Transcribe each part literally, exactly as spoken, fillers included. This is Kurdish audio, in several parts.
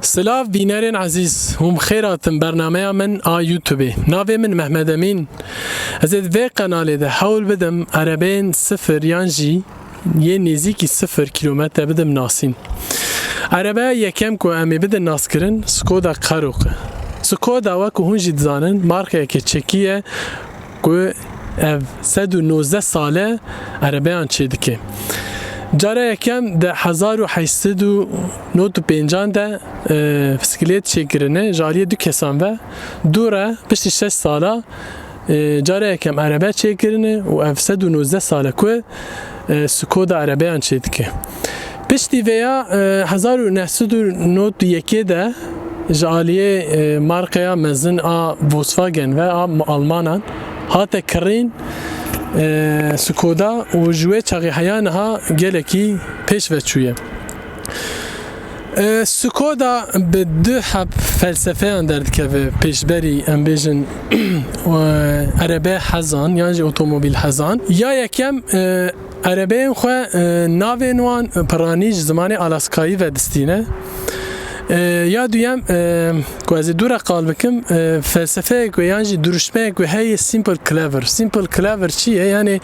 Silav bînerên ezîz, hûn bi xêr hatin bernameya min a YouTube-ê. Navê min Mehmet Emîn. Ez ê di vê qenalê de hewl bidim erebeyên sifir yan jî yê nêzîkî sifir kîlometre bidim nasîn. Erebeya yekem ku em ê bidin naskirin Skoda Karoq e. Skoda, wek ku hûn jî dizanin, markeyeke çekî ye ku ev sed û nozdeh sal e erebeyan çêdike. Cara yekem di hezar û heşt sed û nod û pêncan de, e, bisiklet çêkirine ji aliyê du kesan ve. Dû re piştî şeş sala, e, cara yekem erebe çêkirine û ev sed û nozdeh sal e ku, e, Skoda erebeyan çêdike. Piştî vêya, e, hezar û neh sed û nod û yekê de ji aliyê, e, markeya mezin a Volkswagen ve a Almanan hate kirîn, e, Skoda û ji wê çaxê heya niha gelekî pêş ve çûye. E, Skoda bi du heb felsefeyan derdikeve pêşberî, em bêjin, e, erebe hezan yan jî otomobîl hezan. Ya yekem, e, erebeyên xwe, e, navên wan piranî ji zimanê Alaskayî ve distîne. E, ya duyem, e, ku ez ê dû re qal bikim, e, felsefeyek wê yan jî duruşmeyek wê heye, simple clever. Simple clever çi ye? Yani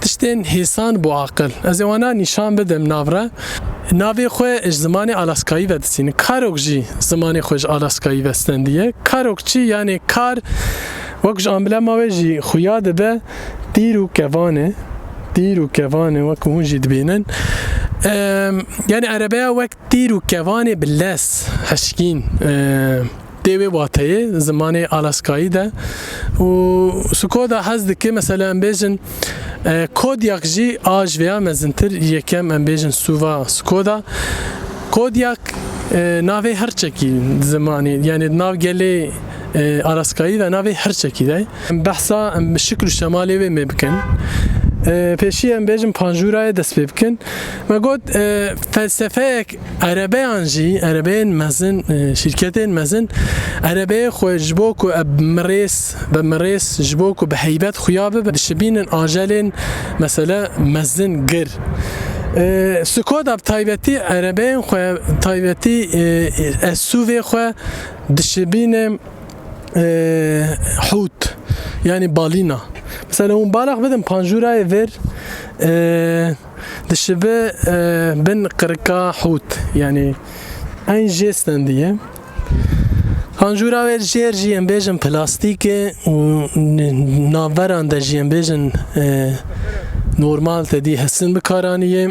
tiştên hêsan bo aqil. Ez ê wana nîşan bidim nav re. Navê xwe ji zimanê Alaskayî ve distîne. Karok jî zimanê xwe ji Alaskayî ve stendiye. Karok çi? Yani kar, wek ji amblema wê jî xuya dibe, tîr û kevan e. Tîr û kevan e, wek hûn jî dibînin. Em, yani erebeya wek tîr û kevanê bi lez, hişkîn, e, tê wê wateyê zimanê Alaskayî de. Û Skoda hez dike, mesela em bêjin, e, Kodiaq jî a ji vêya mezintir, yekem em bêjin suva Skoda. Kodiaq, e, navê hirçekî zimanî, yani nav gelê, e, Alaskayî ve navê hirçekî de. Behsa em bi şikl û şemalê wê mê bikin. E, pêşî em bêjin panjûrayê dest pê bikin. Me got, e, felsefeyek erebeyan jî, erebeyên mezin, e, şîrketên mezin, erebeyê xwe ji bo ku eb mirês, be mirês, ji bo ku bi heybet xuya bibe, dişibînin ajelên, mesele, mezin, gir. E, Skoda bi taybetî erebeyên xwe, taybetî, e, SUVê xwe dişibîne, e, hût, yani balîna. Mesela hûn balax bidin panjûrayê vêr, e, dişibe, e, bin qirika hût, yani en jê stendiye. Panjûra wê jêr jî em bêjin plastîk e û n-, navberan de jî em bêjin, e, normal te dî hesin bikaranî ye.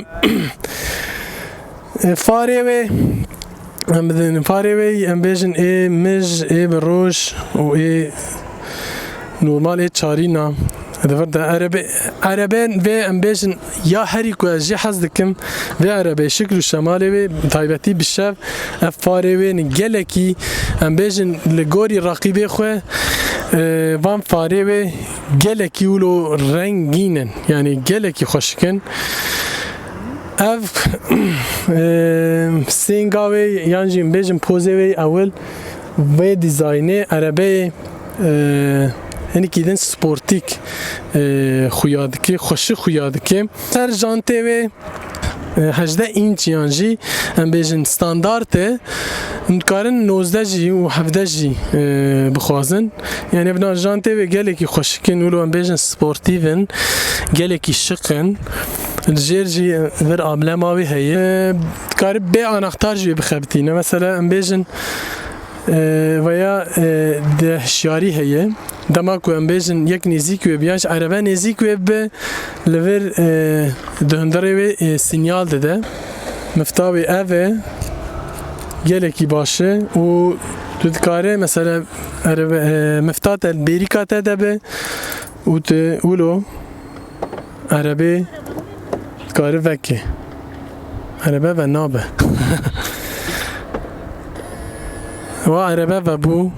E, farê wê, em bidin, farê wê em bêjin ê mij, ê bi roj û ê normal, ê çarîna. Di vir de erebe, erebe vê em bêjin ya herî ku ez jê hez dikim, vê erebeyê şikl û şemalê wê, taybetî bi şev, ev farê wê ne gelekî, em bêjin, li gorî raqîbê xwe, e, van farê wê gelekî wilo rengîn in, yani gelekî xweşik in. Ev, e, sênga wê yan jî em bêjin pozê wê ewil vê dîzaynê erebeyê, e, hinekî din sportîk, e, xuya dike, xweşik xuya dike. Ser jantê wê, e, hejdeh înç yan jî em bêjin standart e. Em dikarin nozdeh jî û hevdeh jî, e, bixwazin. Yani vina jantê wê gelekî xweşik in, wilo em bêjin sportîv in, gelekî şik in. Li jêr jî vir ablema wê heye. E, dikarî bê anahtar jî wê bixebitîne. Mesela em bêjin, e, veya, e, di hişyarî heye. Dema ku em bêjin yek nêzîk wê bi, yan jî erebe nêzîk wê bi, li vir, e, di hundirê wê, e, sinyal dide. Mifta wê ev e, gelekî baş e û tu dikarî mesela erebe, e, mifta te li bêrîka te de be û tu wilo erebê dikarî vekî. Erebe ve nabe. Wa erebe vebû.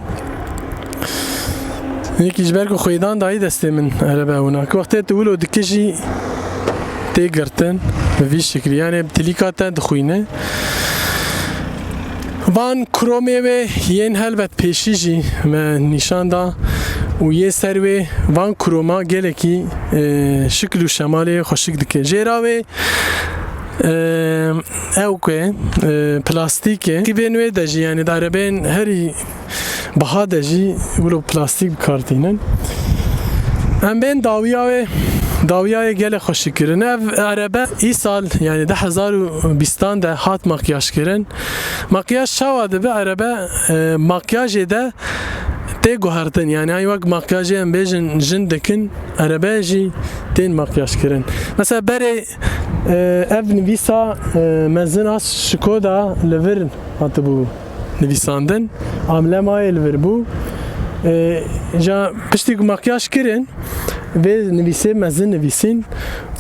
Yekî ji ber ku xwêdan dayî destê min erebe wina. Ku wextê tu wilo dikijî tê girtin bi vî şiklî. Yani bi tilîka te dixwîne. Van kromê wê yên helbet pêşî jî me nîşan da û yê ser wê van kroma gelekî, e, şikl û şemalê xweşik dike. Jêra wê Ee, ew ku, e, plastîk e. Ki bên wê de jî, yani di erebeyên herî biha de jî wilo plastîk bi kar tînin. Em bên dawiya wê, dawiya wê gelek xweşik kirin. Ev erebe îsal, yani du hezar û bîstan de hat makyaj kirin. Makyaj çawa dibe? Erebe, e, makyajê de tê guhertin. Yani ay wek makyajê em bêjin jin dikin, erebe jî tên makyaj kirin. Mesela berê, e, ev nivîsa, e, mezin a Skoda li vir hatibû nivîsandin. Amblemayê li vir bû. E, ja piştî ku makyaj kirin, vê nivîsê mezin nivîsîn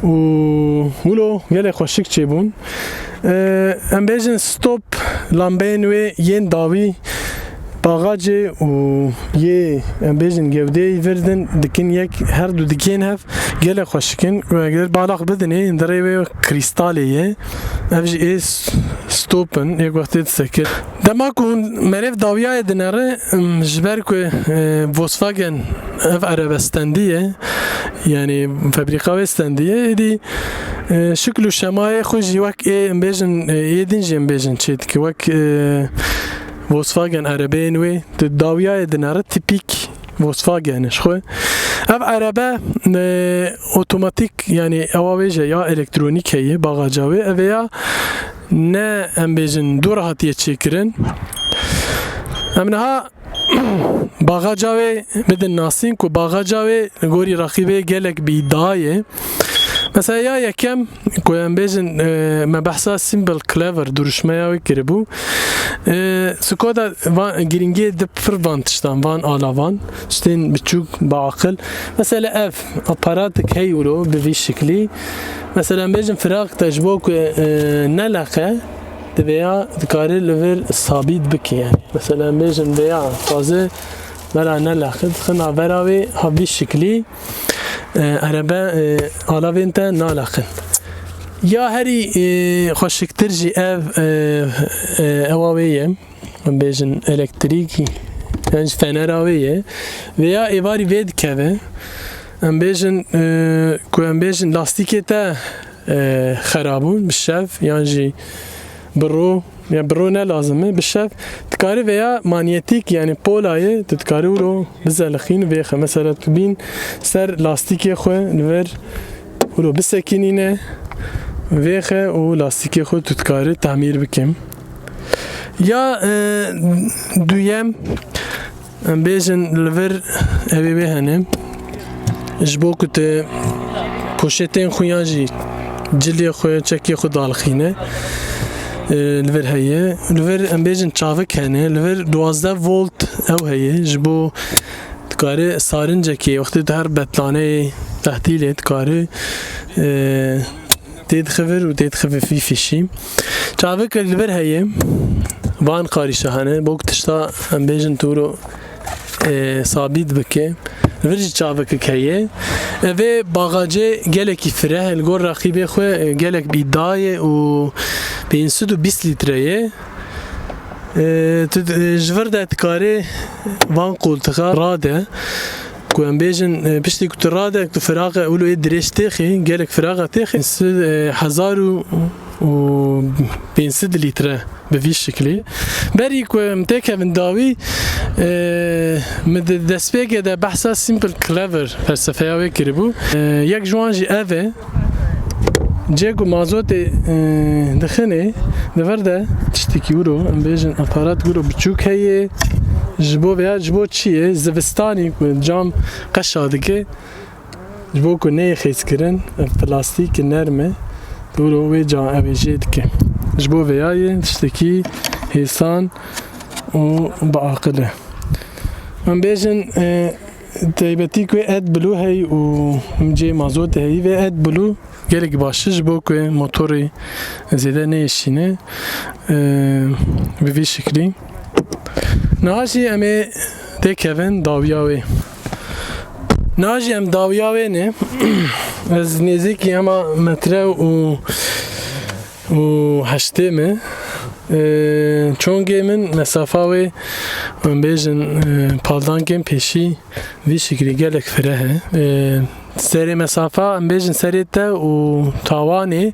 û wilo gelek xweşik çêbûn. E, em bêjin stop lambeyên wê yên dawî baxacê û yê, em bêjin, gewdeyê vir din dikin yek, her du dikên hev gelek xweşik in. Eger balax bidinê, hindirê wê krîstalê ye. Ev jî ê s-, stop in, yek wextê disekir. Dema ku hûn merêv dawiyayê dinere, em, ji ber ku, e, Volkswagen ev erebe stendî ye, yani fabrîka wê stendî ye, êdî, e, şikl û şemayê xwe jî wek ê, em bêjin, e, ê din jî em bêjin çê dike, wek, e, Volkswagen erebeyên wê di dawiyayê dinere, tipîk Volkswagen ji xwe. Ev erebe, e, otomatîk, yani ewa wê jî ya elektronîk heye, bagaca wê. Ev ya ne, em bêjin, dû re hatiye çêkirin. Em niha bagaca wê bidin nasîn, ku bagaca wê li gorî raqîbê gelek bi îdia ye. Mesela ya yekem ku em bêjin, e, me behsa Simple Clever duruşmeya wê kiribû. E, Skoda van, girîngiyê di pir van tiştan, van alavan, tiştên biçûk, bi aqil. Mesela ev aparatik hey wilo bi vî şiklî. Mesela em bêjin firaq te ji bo ku, e, neleqe, divê ya dikare li vir sabît bike yani. Mesela em bêjin vê ya taze bela neleqe, dixin navbera wê ha vî şiklî, e, erebe, e, alavên te naleqin. Ya herî, e, xweşiktir jî ev, e, e, ewa wê ye. Em bêjin elektrîk, yan jî fenera wê ye. Vê ya êvarî vê dikeve. Em bêjin, e, ku em bêjin lastîkê te, e, xerab bûn, bi şev, yan jî bi ro, ya bi ro ne lazim e, bi şev. Dikare vê ya manyetîk, yani pola ye, tu dikare wilo bizelixîn, vêxe. Mesela tu bîn ser lastîkê xwe li vir wilo bisekînîne, vêxe û lastîkê xwe tu dikare tamîr bikim. Ya, e, duyem, em bêjin li vir ew ê wê hene. Ji bo ku tu poşetên xwe yan jî cilê xwe, çekê xwe dalixîne, e, li vir heye. Li vir em bêjin çavik hene. Li vir duwazdeh volt ew heye. Ji bo dikare sarincekê, wextê tu her betlaneyê tehtîlê dikare, e, tê dixe vir û tê dixe vî fîşî. Çavik li vir heye. Van qarîşa hene. Bo ku tişta em bêjin tu wilo, e, sabît bike. Li vir jî çavikek heye. Evê baxacê gelekî fireh e. Li gor raqîbê xwe, e, gelek bi îdia ye û pênc sed û bîst lître ye. E, tu, e, ji vir de dikarê van qoltixa rade. Ku em bêjin, e, piştî ku tu rade, tu firaqa wilo yê dirêj têxî, gelek firaqa têxî, si-, e, hezar û, û pênc sed lître bi vî şiklî. Berî ku em têkevin dawî, e, min di destpêkê de behsa Simple Clever felsefeya wê kiribû. E, yek ji wan jî ev e. Cê ku mazotê, e, dixinê, li vir de tiştekî wilo, em bêjin aparat wilo biçûk heye. Ji bo veya ji bo çi ye? Zivistanî ku cam qeşa dike, ji bo ku neyê xêzkirin, ev plastîk nerm e, wilo wê ca ev ê jê dike. Ji bo veya ye tiştekî hêsan û biaqil e. Em bêjin, e, Taybetî ku AdBlue hey û him cê mazotê heyî vê AdBlue gelek baş e ji bo ku motorê zêde neyêşîne, e, bi vî şiklî. Niha jî em ê têkevin dawiya wê. Niha jî em dawiya wê ne. Ez nêzîkî hema metre û û heştê me. E, çongê min mesafa wê, em bêjin, e, paldankên pêşî vî şiklî gelek fireh e. E, serê mesafa, em bêjin serê te û tawanê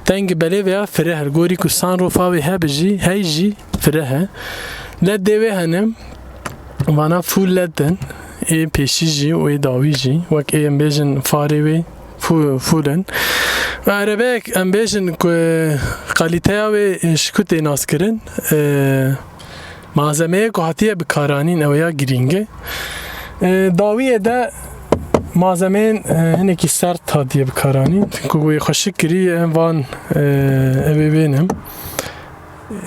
Dengê belê vêya fireh e. Gorî ku sunroofa wê hebe jî, hey jî fireh e. Ledê wê hene. Vana full led in. Ê pêşî jî û ê dawî jî. Wek ê em bêjin farê wê fu-, full in. Ve erebeyek em bêjin ku kalîteya wê ji ku tê naskirin, e, malzemeyê ku hatiye bikaranîn ew ya girîng e. E, dawiyê de malzemeyên, e, hinekî sert hatiye bikaranîn. Ku wê xweşik kirî em van, e, ev ê bênim.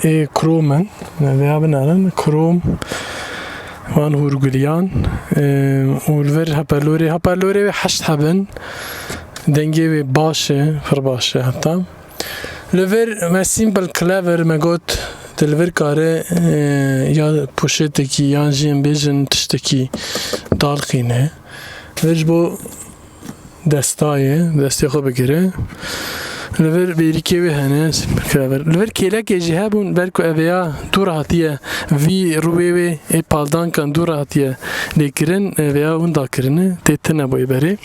Ê krom in. Vêya binerin. Krom van hûrguliyan. E, û li vir hoparlorê. Hoparlorê wê heşt heb in. Dengê wê baş e. Pir baş e heta. Li vir me simple clever me got, tu li vir kare, e, ya poşetekî yan jî em bêjin tiştekî dalqîne. Vir ji bo destayê, destê xwe bigire. Li vir bêrîkê wê hene, simple clever. Li vir kêlekê jî hebûn, belku ev ya dûr hatiye, vî rûyê wê ê paldankan dûr hatiye lêkirin, e, veya winda kirine, tê tune bo ê berê.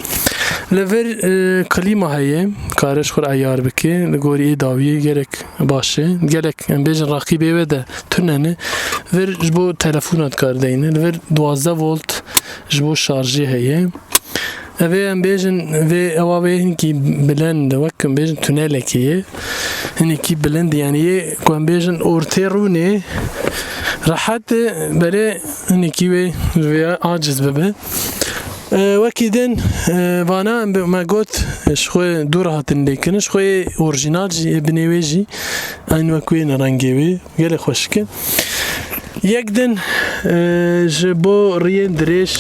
Li vir, e, klîma heye, kare ji xwe re eyar bike, li gorî ê dawiyê gelek baş e. Gelek, em bêjin, raqîbê wê de tune ne. Vir ji bo telefona dikar deyne. Li vir duwazdeh volt ji bo şarjê heye. Ev ê em bêjin, vê ewa wê hinkî bilind e, wek em bêjin tunelekê ye. Hinekî bilind e, yanî yê ku em bêjin ortê rûnê rehet e, belê hinekî wê vêya aciz bibe. E, wekî din, e, vana em bi-, me got, e, ji xwe dûr hatin lêkirin, ji xwe yê orjînal jî, yê binê wê jî, eyn wek wê ne rengê wê, gelê xweşik e. Yek din, e, ji bo riyên dirêj,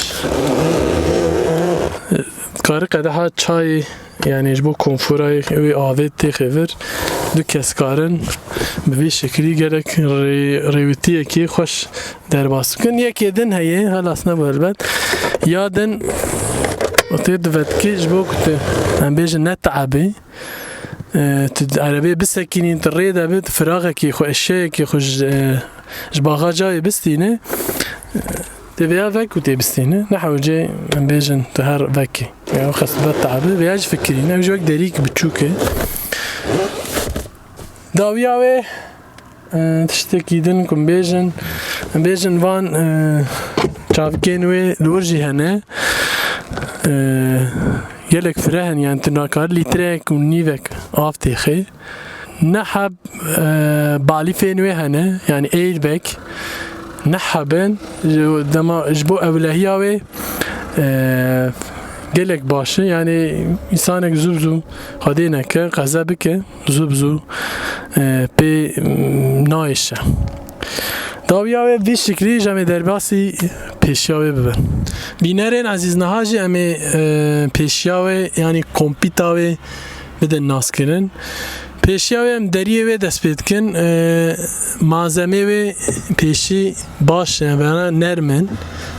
e, kari qedeha çayê, yanî ji bo konforayê wê avê têxê vir, du kes karin bi vî şekilî gelek rê-, rêwitiyekê xweş derbas bikin. Yekê din heye, helas nebû helbet. Ya din tê divetkê ji bo ku tu, em bêjin, ne te'ebê. E, tu di erebeyê bisekînî, tu rê de bi, tu firaxekî xwe, eşeyekî xwe ji, e, ji baxaca wê bistîne. Tê vêya vek û tê bistîne. Ne hewcê em bêjin tu her vekî. Ya xes bet te'ebê, vêya jî fikirîne. Ew jî wek derîk biçûk e. Dawiya wê, e, tiştekî din ku em bêjin, em bêjin van, e, çavikên wê li wir jî hene. E, gelek fireh in, yani tu nakar lîtreyek û nîvek av têxê. Neh heb, e, balîfên wê hene, yani airbag. Neh heb in, ji, dema ji bo ewlehiya wê, e, gelek baş e. Yani însanek zû bi zû Xwedê neke, qeze bike, zû bi zû, e, pê, m, nayêşe. Dawiya wê vî şiklî ji em ê derbasî pêşiya wê bibin. Bînerên ezîz, niha jî em ê, e, pêşiya wê, yanî kompîta wê bidin naskirin. Pêşiya wê em deriyê wê dest pê dikin. E, malzemê wê pêşî baş e, bena nerm in.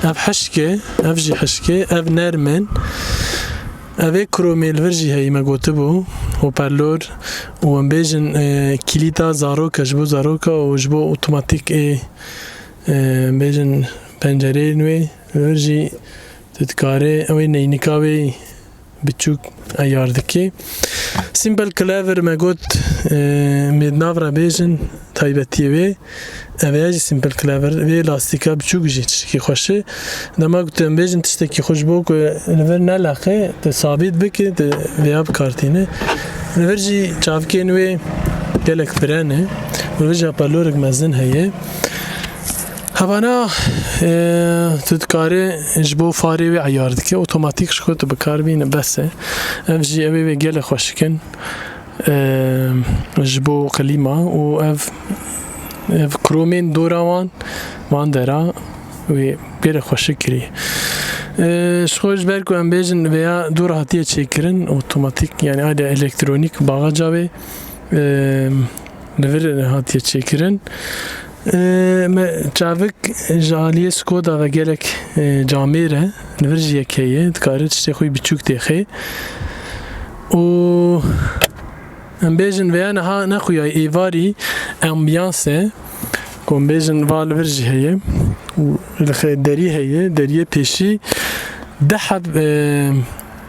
Ev hişk e, ev jî hişk e, ev nerm in. Ev ê kromê li vir jî heyî me gotibû, hoparlor û em bêjin, e, kilîta zaroka, ji bo zaroka û ji bo otomatîk ê, e, em bêjin pencereyên wê li vir jî tu dikarê ew ê neynika wê biçûk eyar dikê. Simple clever me got, e, em ê di nav re bêjin taybetiyê wê. Ev ya jî simple clever. Vê lastîka biçûk jî tiştekî xweş e. Dema ku tu em bêjin tiştekî xweş bo ku li vir neleqe, tu sabît bike, tu vêya bikartîne. Li vir jî çavkên wê gelek pire ne. Li vir jî hoparlorek mezin heye. Hebana, e, tu dikarî ji bo farê wê eyar dike. Otomatîk ji xwe tu bi kar bîne, bes e. Ev jî ew ê wê gelek xweşik in. E, ji bo klîma û ev, ev kromên dora wan, wan dera wê gelek xweşik kirî. E, ji xwe ji ber ku em bêjin vêya dûr hatiye çêkirin, otomatîk, yani aile elektronîk, baxaca wê, e, li vir hatiye çêkirin. E, me çavik ji aliyê Skoda ve gelek, e, camêr e. Li vir jî yek heye. Dikare tiştê xwe biçûk têxê. Û em bêjin vêya niha nexuyay êvarî ambiyans e. Ku em bêjin va li vir jî heye. Û li xe-, derî heye. Deriyê pêşî deh heb, e,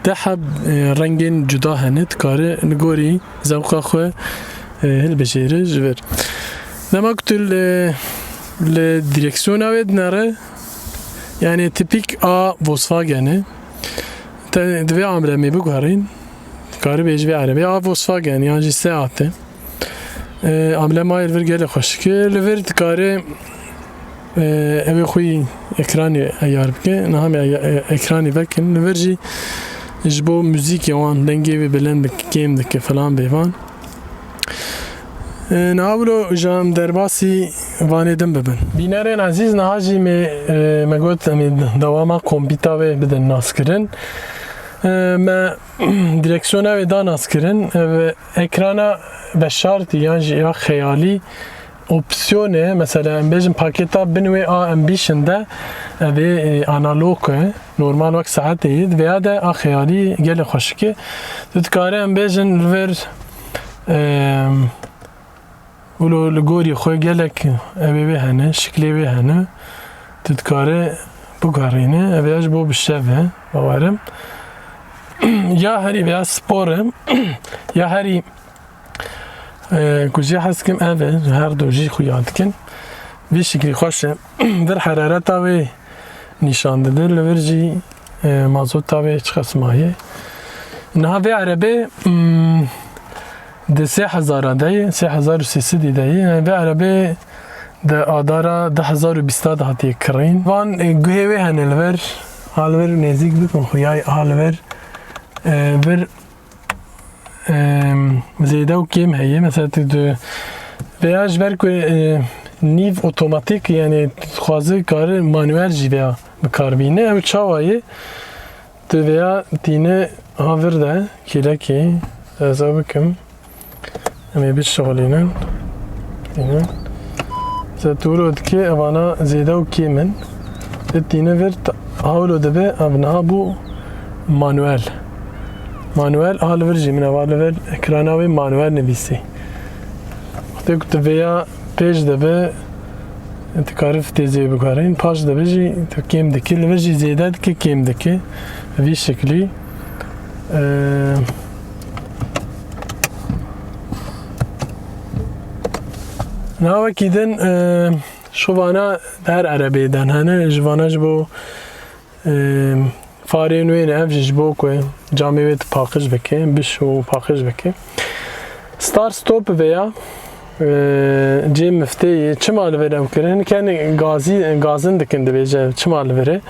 Deh heb, e, rengên cuda hene, dikare li gorî zewqa xwe, e, hilbijêre ji vir. Dema ku tu li, li direksiyona wê dinere, yani tipîk a Volkswagen e. Te, di vê amblemê biguherîn, dikare bêjî vê erebê a Volkswagen yan jî Seat e. E, amblema li vir gelek xweşik e. Li vir dikare, e, ew ê xwî ekranê eyar bike. Niha me eya-, e, ekranê vekin. Li vir jî ji bo muzîkê wan dengê wê bilind dike, kêm dike filan bêvan. E, niha wilo ji em derbasî vanê din bibin. Bînerên ezîz, niha jî me, e, me got em ê dewama kombîta wê bidin naskirin. E, me direksiyona wê da naskirin. Ev ekrana veşartî yan jî ya xeyalî opsiyon e. Mesela em bêjin pakêta bin wê a Ambition de ev ê, e, analog e. Normal wek saetê ye. Di vêya de a xeyalî gelek xweşik e. Tu dikare em bêjin li vir, e, wilo li gorî xwe gelek ew ê wê hene, şiklê wê hene. Tu dikare biguherîne. Ev ya ji bo bi şev e, bawerim. Ya herî veya spor e, ya herî, e, ku jî hez dikim ev e, her du jî xuya dikin. Vî şiklî xweş e. Vir herareta wê nîşan dide, li vir jî, e, mazota wê çiqas maye. Niha vê erebê, mm, di sê hezara de ye, sê hezar û sê sedî de ye. Yani vê erebê di adara du hezar û bîsta de hatiye kirîn. Van, e, guhê wê hene li vir, ha li vir nêzîk bikim xuyay, ha li vir, e, vir, e, zêde û kêm heye. Mesela tu di, veya ji ber ku, e, nîv otomatik, yani dixwaze kare manuel jî veya bi kar bîne. Ew çawa ye? Tu vêya tîne ha vir de kêlekê, ez ew bikim. Em ê bişixulînin. Tîne. Mesela tu wilo dikê, evana zêde û kêm in. Tu tîne vir, t-, ha wilo dibe, ev niha bû manuel. Manuel, ha li vir jî min eva li vir ekrana wê manuel nivîsî. Wextê ku tu vêya pêş de be, tu karî têzê biguherîn, paş de be jî tu kêm dikî, li vir jî zêde dike, kêm dike. Vî şiklî. Ee, niha wekî din, ee, şovana di her erebê de hene, ji vana ji bo Ê, farên wê ne, ev jî ji bo ku camê wê tu paqij bike, biş û paqij bike. Start stop vêya, ê, cê miftê ye. Çima li vir ew kirin? Hinek gazî, gazin dikin dibêje, çima li vir e?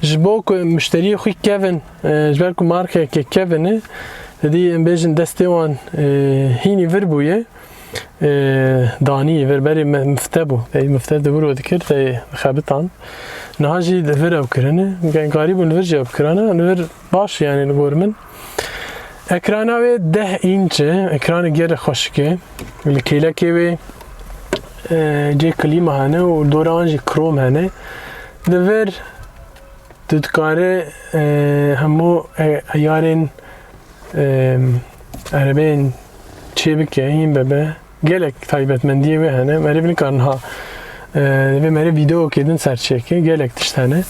Ji bo ku muşteriyê xwe kevin, ê, ji ber ku markeke kevin e, didî em bêjin destê wan, ê, hînî vir bûye. Ê, danî vir berê me-, mifte bû. Ê, mifte di wiro dikir, te xebitan. Niha jî li vir ew kirine. Ge-, garî bûn li vir jî ew kirane. Li vir baş, yani li gor min. Ekrana wê deh înç e. Ekranê gelek xweşik e. Li kêlekê wê, e, cê klîma hene û dora wan jî krom hene. Li vir tu dikare, e, hemû, e, eyarên, e, erebeyên çêbike, hîn bebe. Gelek taybetmendiyê wê hene. Merê nikarin ha, e, vê merê vîdeokê din ser çêke. Gelek tişt hene.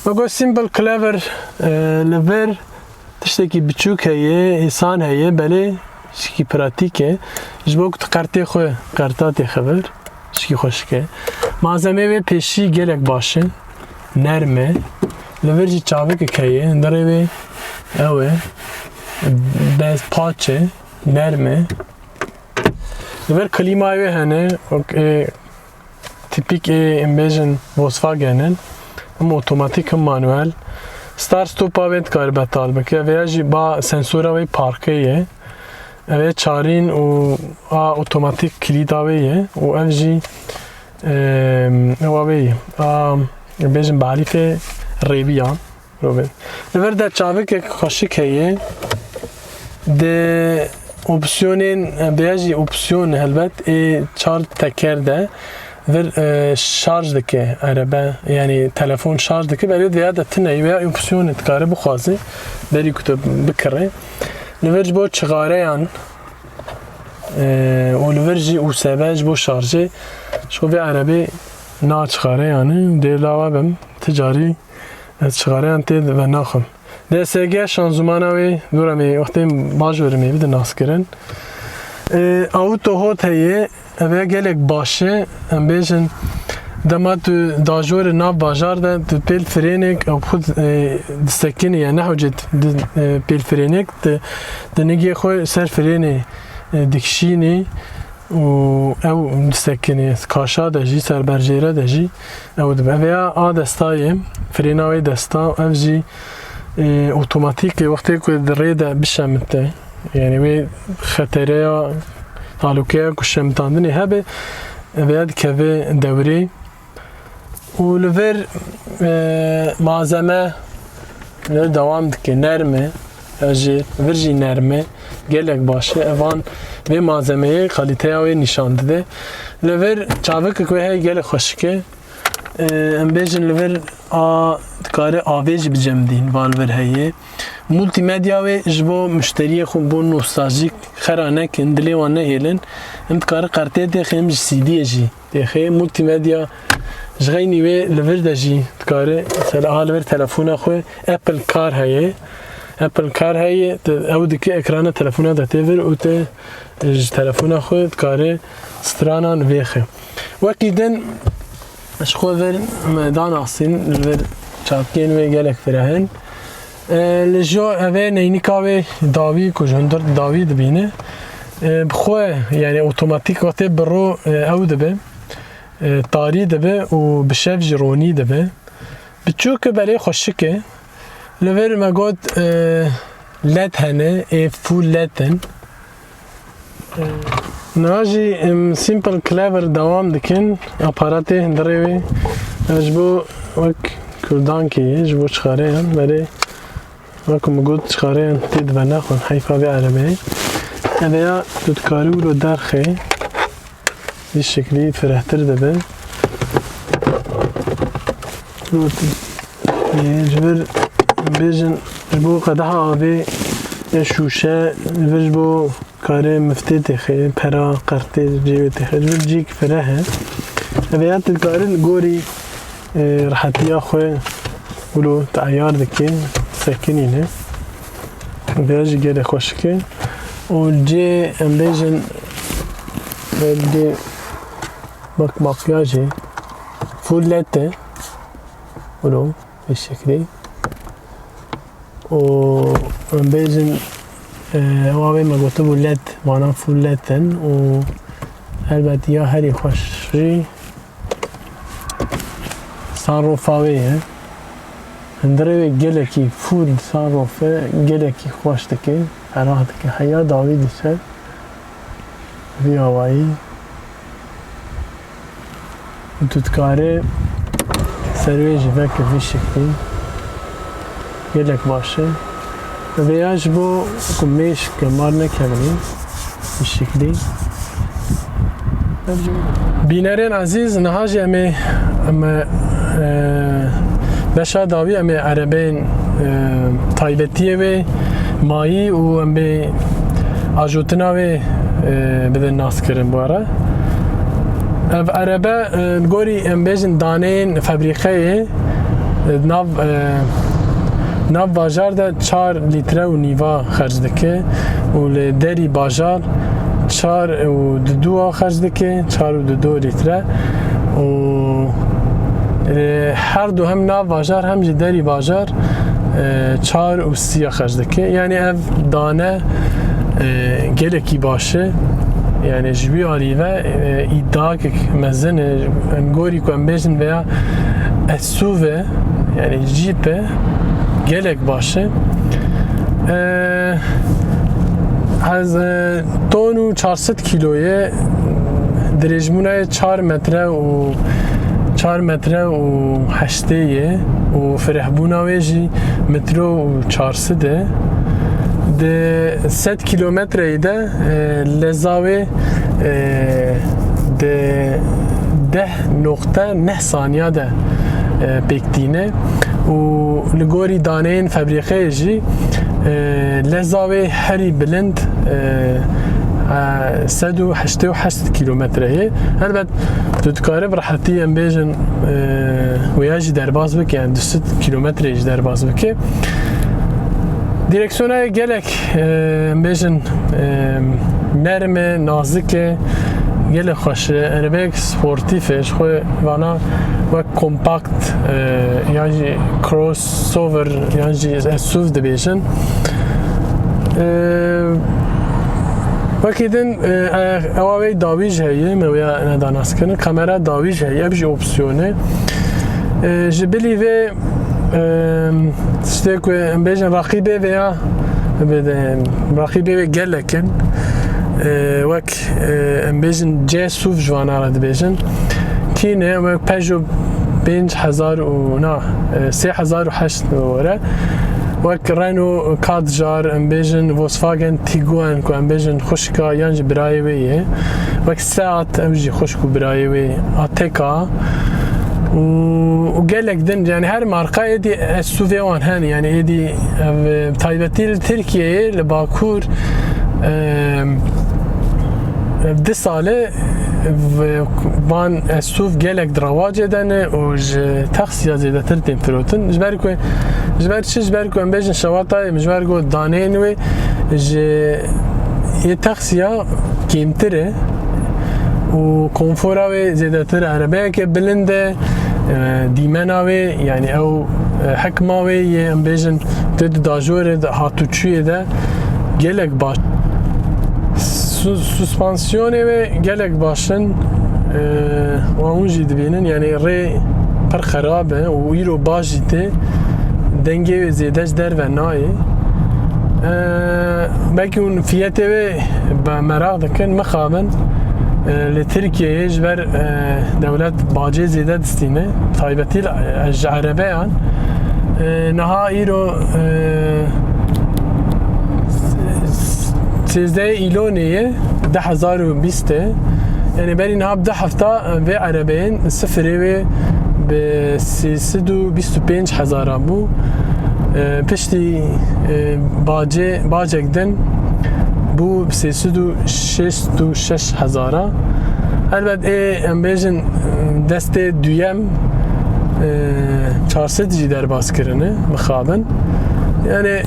Me got simple, clever, e, li vir tiştekî biçûk heye, îsan heye, belê tiştekî pratîk e. Ji bo ku tu qertê xwe, qerta têxe vir. Şikî xweşik e. Malzemê wê pêşî gelek baş e. Nerm e. Li vir jî çavikek heye. Hundirê wê ew e. Bez paç e. Nerm e. Li vir klîmayê wê hene. Ok, ê, tipîk ê, em bêjin Volkswagen in. Him otomatîk, him manuel. Start stopa wê dikare betal bike. Vêya jî ba sensora wê parkê ye. Ev ê çarîn û a otomatîk kilîda wê ye û ev jî, em, ewa wê ye. A, bêjin balîfê rêviya. Robin. Li vir de çavikek xweşik heye. Di opsiyonên, vêya jî opsiyon helbet ê çar teker de. Vir, e, şarj dike erebe, yani telefon şarj dike, belê vêya de tune ye, vêya opsiyonê dikare bixwaze, berî ku tu bikire. Li vir ji bo çixareyan, e, û li vir jî U S B ji bo şarjê, ji xwe vê erebê na çixareyan e, dê lawa bim, ti carî ez çixareyan tê venaxim. D S G şanzumana wê, dora me wextê bajorê me bide naskirin. E, auto hot heye, ev gelek baş e, em bêjin dema tu dajorê nav bajar de, tu pêl frênek ew xwe, e, disekinî, yani nehewce di, e, pêl frênek di, di nigê xwe ser frênê, e, dikişînî û ew disekinî, kaşa de jî, ser berjêre de jî ew dibe. Ev ya a desta ye, frêna wê desta, ev jî, e, otomatîk e, wextê ku di rê de bişemite, yani wê xetereya, talûkeya ku şemitandinê hebe, ev ya dikeve dewrê. Û li vir, e, malzeme li vir dewam dike, nerm e, ya jê vir jî nerm e, gelek baş e. Evan vê malzemeyê kalîteya wê nîşan dide. Li vir çavikek wê heye, gelek xweşik e. E, em bêjin li vir a, dikare avê jî bicemdîn, van vir heye. Multimedya wê ji bo muşteriyê xwe, bo nostaljîk xera nekin, dilê wan nehêlin. Em dikare qertê têxê, em ji C D'yê jî têxê. Multimedya ji xeynî wê li vir de jî dikare, mesela, a li vir telefona xwe Apple Car heye. Apple Car heye, te, ew dike ekrana telefona de tê vir û te ji telefona xwe dikare stranan vêxe. Wekî din ji xwe vir me danasîn, li vir çavkên wê gelek fireh in. E, li jo evê neynika wê dawî ku ji hundir dawî dibîne, e, bi xwe, yani otomatîk wextê bi ro, e, ew dibe, e, tarî dibe û bi şev jî ronî dibe. Biçûk e, belê xweşik e. Li vir me got, e, led hene, ê full led in. E, niha jî em Simple Clever dewam dikin. Aparatê hundirê wê. Ev ji bo wek kurdankê ye, ji bo çixareyan. Berê wek min got, çixareyan tê dibe nexwin. Heyfa vê erebeyê. Ev ya tu dikarî wilo derxê. Vî şeklî firehtir dibe. Rotî. Ê, ji vir bêjin, ji bo qedeha avê ya şûşe, ji vir ji bo karê miftê têxê, pera, qertê cê wê têxê. Ji vir cîk fireh e. Ev ya tu dikarî li gorî, e, rehetiya xwe wilo teyar dike, sekinîne. Vêya jî gelek xweşik e. Û cê em bêjin, belkî bak makyajê full led e. Wilo vê şeklî. Û em bêjin, e, ew avê me gotibû led, vana full led in û helbet ya herî xweş jî sunroofa wê ye. Hundirê wê gelekî full sunroof e, gelekî xweş dike, ferah dike. Heya dawî diçe vî awayî. Û tu dikarî ser wê jî veke vî şeklî. Gelek baş e. Vêya ji bo ku mêş gemar nekevin vî şeklî. Bînerên ezîz, niha jî em ê, em ê, e, beşa dawî em ê erebeyên, e, taybetiyê wê mayî û em bê ajotina wê, e, bidin naskirin bi we re. Ev erebe, e, li gorî em bêjin daneyên febrîqeyê, e, nav, e, nav bajar de çar lître û nîva xerc dike û li derî bajar çar û didu xerc dike, çar û didu lître û, e, her du hem nav bajar hem jî derî bajar, e, çar û sî xerc dike. Yani ev dane, e, gelekî baş e. Yani ji wî alî ve, e, îdiakek mezin e. Em gorî ku em bêjin veya SUV, yani Jeep e, gelek baş e. E, ez, e, ton û çar sed kîlo ye, dirêjbûna ye çar metre û çar metre û heştê ye û firehbûna wê jî metro û çar sed e. Di sed kîlometreyê de, e, leza wê, e, di deh noqte neh saniya de, e, pêk tîne û li gorî daneyên febrîqeyê jî, e, leza wê herî bilind, e, e, sed û heştê û heşt kîlometre ye. Helbet tu dikarî bi rehetî em bêjin, e, wêya jî derbas bike, yani du sed kîlometre jî derbas bike. Direksiyona gelek, e, em bêjin, e, nerm e, nazik e, gelek xweş e. Erebeyek sportîf e, ji xwe vana wek kompakt, e, yan jî crossover, yan jî S U V dibêjin. E, wekî din, e, e, ewa wê dawî jî heye, me wê ne danaskirin. Kamera dawî jî heye, ev jî opsiyon e. E, ji bilî vê, e, tiştê ku em bêjin raqîbê vê ya, raqîbê vê gelek in. E, wek, e, em bêjin C S U V ji vana re dibêjin. Kî ne, wek Peugeot pênc hezar û, na, e, sê hezar û heşt were. Wek Renault Kadjar, em bêjin Volkswagen Tiguan ku em bêjin xwişka yan jî birayê wê ye. Wek Seat, ew jî xwişk û birayê wê, Ateca û, û gelek din, yani her marka êdî S U V wan hene, yani êdî ev, e, taybetî li Tirkiyeyê, li Bakur, e, ev di sal e, v-, van S U V gelek di rewacê de ne û ji taksiya zêdetir tên firotin. Ji ber ku, ji ber çi? Ji ber ku em bêjin şewatayê, ji ber ku daneyên wê ji yê taksiya kêmtir e û konfora wê zêdetir, erebeyeke bilind e, e, dîmena wê, yani ew, e, hikma wê yê, em bêjin, tê di dajorê de, hatûçûyê de gelek baş. Su-, suspansiyonê wê gelek baş in. E, wan hûn jî dibînin, yani rê pir xerab e û îro baş jî tê. Dengê wê zêde ji derve nayê. E, belkî hûn fiyetê wê be-, meraq dikin, mixabin. E, li Tirkiyeyê ji ber, e, dewlet bacê zêde distîne, taybetî li, e, ji erebeyan. E, niha îro, e, s-, s-, sêzdehê Îlonê ye, du hezar û bîst e. Yani berî niha bi du hefta vê erebeyên sifirê wê bi sê sed û bîst û pênc hezara bû. E, piştî, e, bacê, bacek din bû sê sed û şêst û şeş hezara. Elbet ê, em bêjin, destê duyem, e, çar sed jî derbas kirine, mixabin. Yani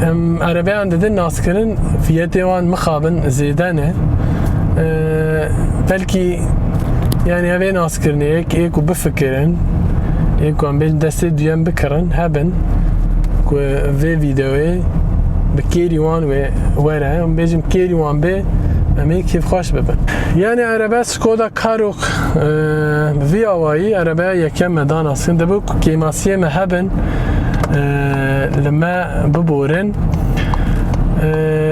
em erebeyan didin naskirin, fiyetê wan mixabin zêde ne. E, belkî, yani, ev ê naskirinê yek ê ku bifikirin, ê ku em bêjin destê duyem bikirin, hebin ku vê vîdeoyê bi kêrî wan wê were, em bêjin kêrî wan bê, em ê kêfxweş bibin. Yani erebe Skoda Karoq, e, bi vî awayî erebeya yekem me da naskin. Dibe ku kêmasiyê me hebin, e, li me biborin. E,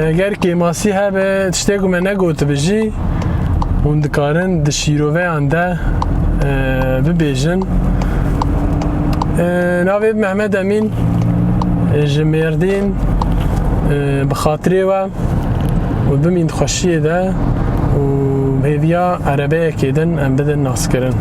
eger kêmasî hebe, tiştê ku me negotibe jî, hûn dikarin di şîroveyan de, e, bibêjin. E, navê Mehmet Emîn, e, ji Mêrdîn, e, bi xatirê we û bimîn di xweşiyê de û hêviya erebeyekê din em bidin naskirin.